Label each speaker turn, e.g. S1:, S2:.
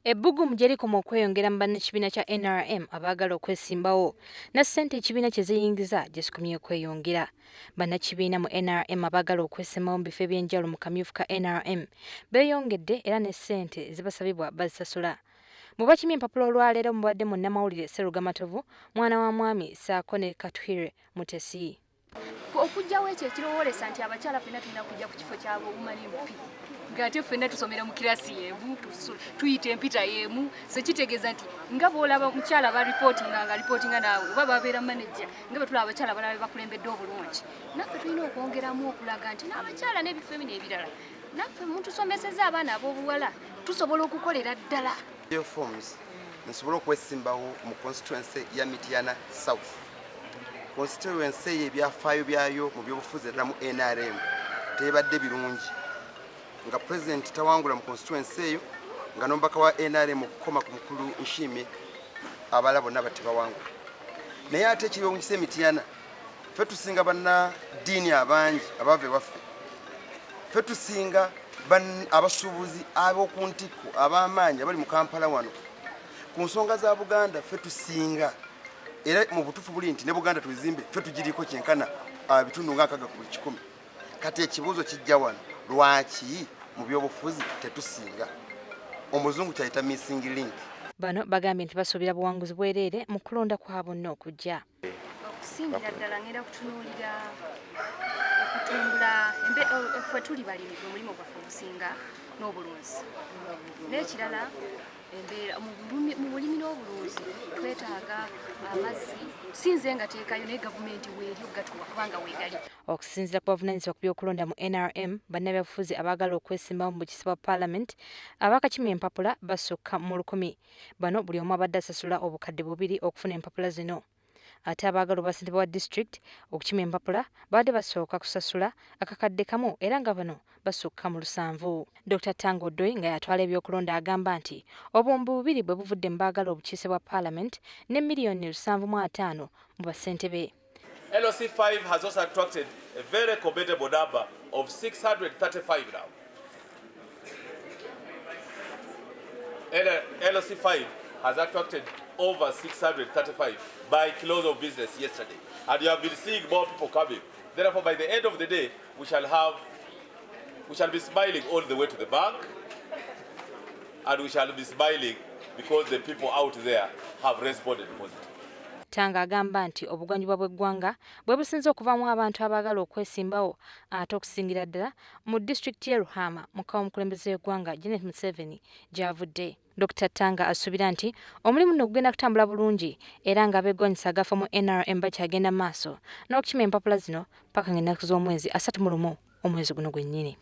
S1: Ebbugumu gye likoma okweyongera mu bannakibiina kya NRM abaagala okwesimbawo ne ssente ekibiina kye ziyingiza gye zikomye okweyongera. Bannakibiina mu NRM abaagala okwesimbawo mu bifo eby'enjawulo mu kamyufu ka NRM beeyongedde era ne ssente ezibasabibwa bazisasula. Mu bakimye empapula olwaleero mubadde munnamawulire Sseruga Matovu, mwana wa mwami ssaako ne Katuhire Mutesi.
S2: Okuggyawo ekyo ekirowoolesa nti abakyala ffenna tulina kujja ku kifo kya woman MP, ng'ate ffenna tusomera mu kirasi y'emu, tuyita empita y'emu, so kitegeeza nti nga bw'olaba mukyala ba ripootinga nga ripootinga naawe oba babeera manager, nga bwe tulaba abakyala abalala be bakulembedde obulungi, naffe tulina okwongeramu okulaga nti n'abakyala n'ebifo ebino ebirala naffe mutusomeseza abaana ab'obuwala tusobola okukolera ddala.
S3: Forms nsobole okwesimbawo mu constituency ya Mityana South. Constituency eyo ebyafaayo byayo mu byobufuzi eddala mu NRM tebadde birungi, nga president tawangula mu constituency eyo, nga n'omubaka wa NRM okukoma ku mukulu Nshime abalala bonna batebawangula. Naye ate ekiryowunyisa Emityana, ffe tusinga bannaddiini abangi abava ewaffe, ffe tusinga abasuubuzi ab'oku ntikko ab'amaanyi abali mu Kampala wano. Ku nsonga za Buganda ffe tusinga, era mu butuufu buli nti ne Buganda tuzimbe ffe tugiriko kyenkana bitundu nga 60 ku buli 100. Kati ekibuuzo kijja wano, lwaki mu byobufuzi tetusinga? Omuzungu kyayita missing link.
S1: Bano bagambye nti basuubira buwanguzi bwereere mu kulonda kwa bonna okujja.
S2: Okusingira ddala ngenda kutunuulira okutumbula ffe tuli balimi, gwe mulimu gwaffe ogusinga n'obulunzi. N'ekirala embeera mu bulimi n'obulunzi twetaaga amazzi, sinze nga teekayo naye gavumenti weeri okugatuwa kubanga weegali.
S1: Okusinziira ku bavunaanyizibwa ku by'okulonda mu NRM, bannabyabufuzi abaagala okwesimbawo mu bukiise bwa paalamenti abakakimya empapula basukka mu 1000. Bano buli omu abadde asasula 2000 okufuna empapula zino. Ate abaagala obwassentebe wa disitulikiti okukima empapula babadde basooka kusasula 1,000 era nga bano basukka mu 7. Dr. Tanga Odoi nga yatwala ebyokulonda agamba nti 2000 bwe buvudde mu baagala obukiise bwa paalamenti ne 75 million mu bassentebe.
S4: LC5 has also attracted a very commendable number of 635 now. LC5 has attracted over 635 by close of business yesterday. And you have been seeing more people coming. Therefore, by the end of the day, we shall be smiling all the way to the bank. And we shall be smiling because the people out there have responded positively.
S1: Tanga agamba nti obugwanjuba bw'eggwanga bwe businze okuvaamu abantu abaagala okwesimbawo, ate okusingira ddala mu disitulikiti y'e Ruhama, muka w'omukulembeze w'eggwanga Janet Museveni gy'avudde. Dr. Tanga asuubira nti omulimu guno gugenda kutambula bulungi era ng'abeegwanyisa agafa mu NRM bakyagenda mu maaso n'okukima empapula zino paka ng'ennaku z'omwezi 31 omwezi guno gwennyini.